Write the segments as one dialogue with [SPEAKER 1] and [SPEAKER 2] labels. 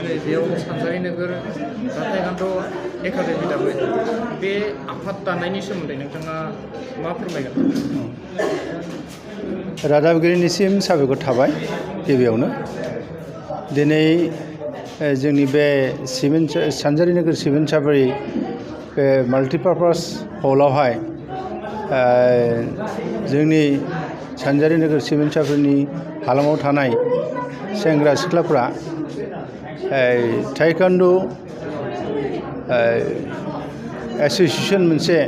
[SPEAKER 1] दिनै बेयाव सानजारि नोगोर ताइक्वान्ड' एकाडेमि दाबाय बे आफाद दानायनि सोमोन्दै नोंथाङा मा फोरमायगोन?
[SPEAKER 2] रादाबगिरिनिसिम साबायखर थाबाय गिबियावनो। दिनै जोंनि बे सानजारि नोगोर सिमेन्ट सापरि बे माल्टिपार्पास हलावहाय जोंनि सानजारि नोगोर सिमेन्ट सापरिनि हालामाव थानाय सेंग्रा सिख्लाफ्रा ताइक्वान्ड' एस'सिएशन मोनसे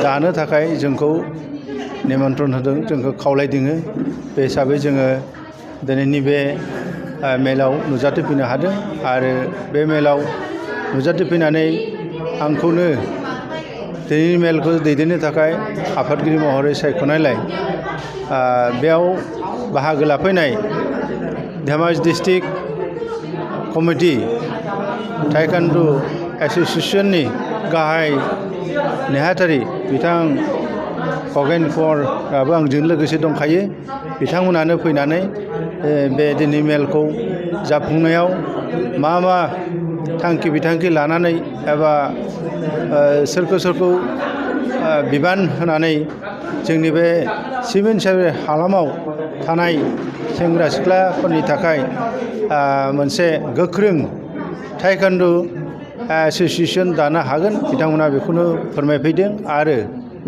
[SPEAKER 2] दानो थाखाय जोंखौ निमन्त्रन होदों, जोंखौ खावलायदों। बे हिसाबै जोङो दिनैनि बे मेलाव नुजाथिफैनो हादों आरो बे मेलाव नुजाथिफैनानै आंखौनो दिनैनि मेलखौ दैदेननो थाखाय आफादगिरि महरै सायख'नायलाय बेयाव बाहागो लाफैनाय धेमाजि डिस्ट्रिक्ट कमिटि ताइक्वान्ड' एस'सिएशननि गाहाय नेहाथारि बिथां खगेन कुमाराबो आंजों लोगोसे दंखायो। बिथांमोनानो फैनानै बे दिनै मेलखौ जाफुंनायाव मा थांखि बिथांखि लानानै एबा सोरखौ बिबान होनानै जोंनि बे सिमेन्ट सापरि हालामाव थानाय सेंग्रा सिख्लाफोरनि थाखाय मोनसे गोख्रों ताइक्वान्ड' एस'सिएशन दानो हागोन, बिथांमोना बेखौनो फोरमायफैदों आरो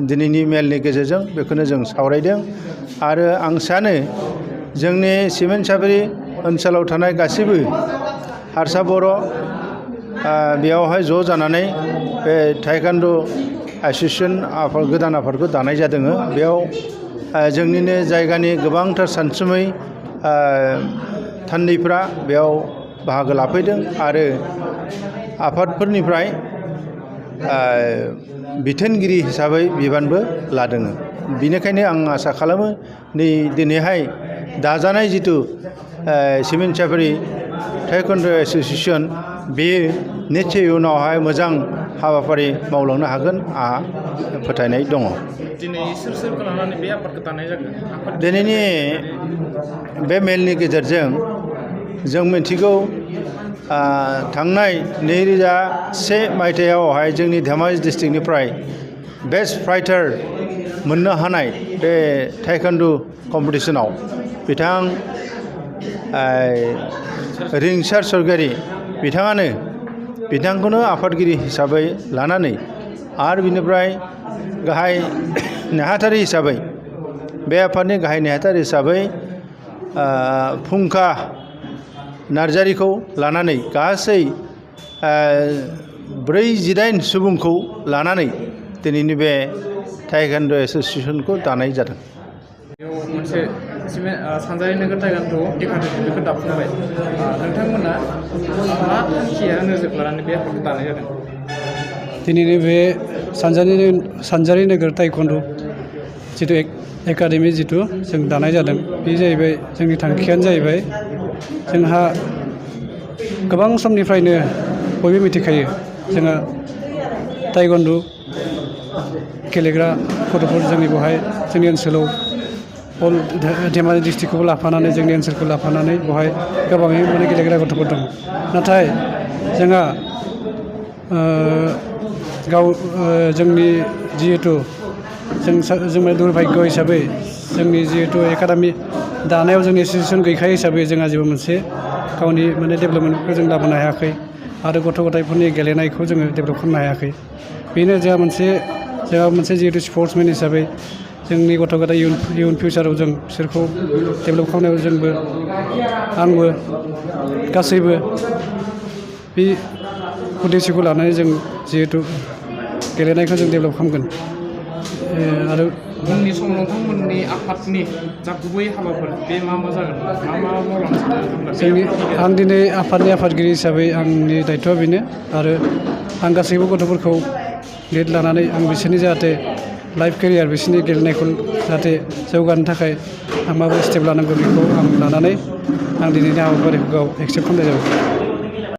[SPEAKER 2] दिनैनि मेलनि गेजेरजों बेखौनो जों सावरायदों। आरो आं सानो जोंनि सिमेन्ट सापरि ओनसोलाव थानाय गासैबो हारसा बर' बेयावहाय ज' जानानै बे ताइक्वान्ड' एस'सिएशन गोदान आफादखौ दानाय जादों। बेयाव जोंनिनो जायगानि गोबांथार सानसुमै थान्दैफ्रा बेयाव बाहागो लाफैदों आरो आफादफोरनिफ्राय बिथोनगिरि हिसाबै बिबानबो लादों। बेनिखायनो आं आसा खालामो दिनैहाय दाजानाय जिथु सिमेन्ट सापरि ताइक्वान्ड' एस'सिएशन बेयो निश्चय उनावहाय मोजां हाबाफारि मावलांनो हागोन आंहा फोथायनाय दङ।
[SPEAKER 1] दिनै सोरखौ लानानै बे आफादखौ दानाय जागोन?
[SPEAKER 2] दिनैनि बे मेलनि गेजेरजों जों मिथिगौ थांनाय 2001 मायथाइयावहाय जोंनि धेमाजि डिस्ट्रिक्टनिफ्राय बेस्ट फाइटार मोननो हानाय बे ताइक्वान्ड' कम्पिटिशनाव बिथां रिंसार सरगयारि बिथांखौनो आफादगिरि हिसाबै लानानै आरो बिनिफ्राय गाहाय नेहाथारि हिसाबै बे आफादनि गाहाय नेहाथारि हिसाबै फुंखा नार्जारिखौ लानानै गासै 48 सुबुंखौ लानानै दिनैनि बे ताइक्वान्ड' एस'सिएशनखौ दानाय जादों।
[SPEAKER 1] बेयाव मोनसे सानजारि नोगोर ताइक्वान्ड' एकाडेमि बेखौ दाफुंबाय। नोंथांमोना मा थांखिया नोजोर लानानै बे आफादखौ दानाय जादों?
[SPEAKER 3] दिनैनि बे सानजारि नोगोर ताइक्वान्ड' जिथु एकाडेमि जिथु जों दानाय जादों, बे जाहैबाय जोंनि थांखियानो जाहैबाय जोंहा गोबां समनिफ्रायनो बयबो मिथिखायो जोंहा ताइक्वान्ड' गेलेग्रा गथ'फोर जोंनि बेवहाय जोंनि ओनसोलाव अल धेमाजि डिस्ट्रिक्टखौबो लाफानानै जोंनि ओनसोलखौ लाफानानै बेवहाय गोबाङै माने गेलेग्रा गथ'फोर दं। नाथाय जोंहा जोंनि जिहेथु जों दुर्भाग्य हिसाबै जोंनि जिहेथु एकाडेमि दानायाव जोंनि एस'सिएशन गैखायै हिसाबै जोंहा जेबो मोनसे गावनि माने डेभेलपमेन्टखौ जों लाबोनो हायाखै आरो गथ' गथायफोरनि गेलेनायखौ जोङो डेभेलप खालामनो हायाखै। बेनो जोंहा मोनसे जिहेतु स्पर्ट्समेन हिसाबै जोंनि गथ' गथाय इयुन फिउचाराव जों बिसोरखौ डेभेलप खालामनायाव जोंबो आंबो गासैबो बे उद्देश्यखौ लानानै जों जिहेतु गेलेनायखौ जों डेभेलप खालामगोन। आरो
[SPEAKER 1] उननि समाव नोंथांमोननि आफादनि जा गुबै हाबाफोर बे मा जागोन? मा मावलांनो सानदों?
[SPEAKER 3] आं दिनै आफादनि आफादगिरि हिसाबै आंनि दायथ'आ बेनो आरो आं गासैबो गथ'फोरखौ लिड लानानै आं बिसोरनि जाहाथे लाइफ केरियार बिसोरनि गेलेनायखौ जाहाथे जौगानो थाखाय आं माबोरै स्टेप लानांगौ बेखौ आं लानानै आं दिनैनि हाबाफारिखौ एक्सेप्ट खालामनाय जाबाय।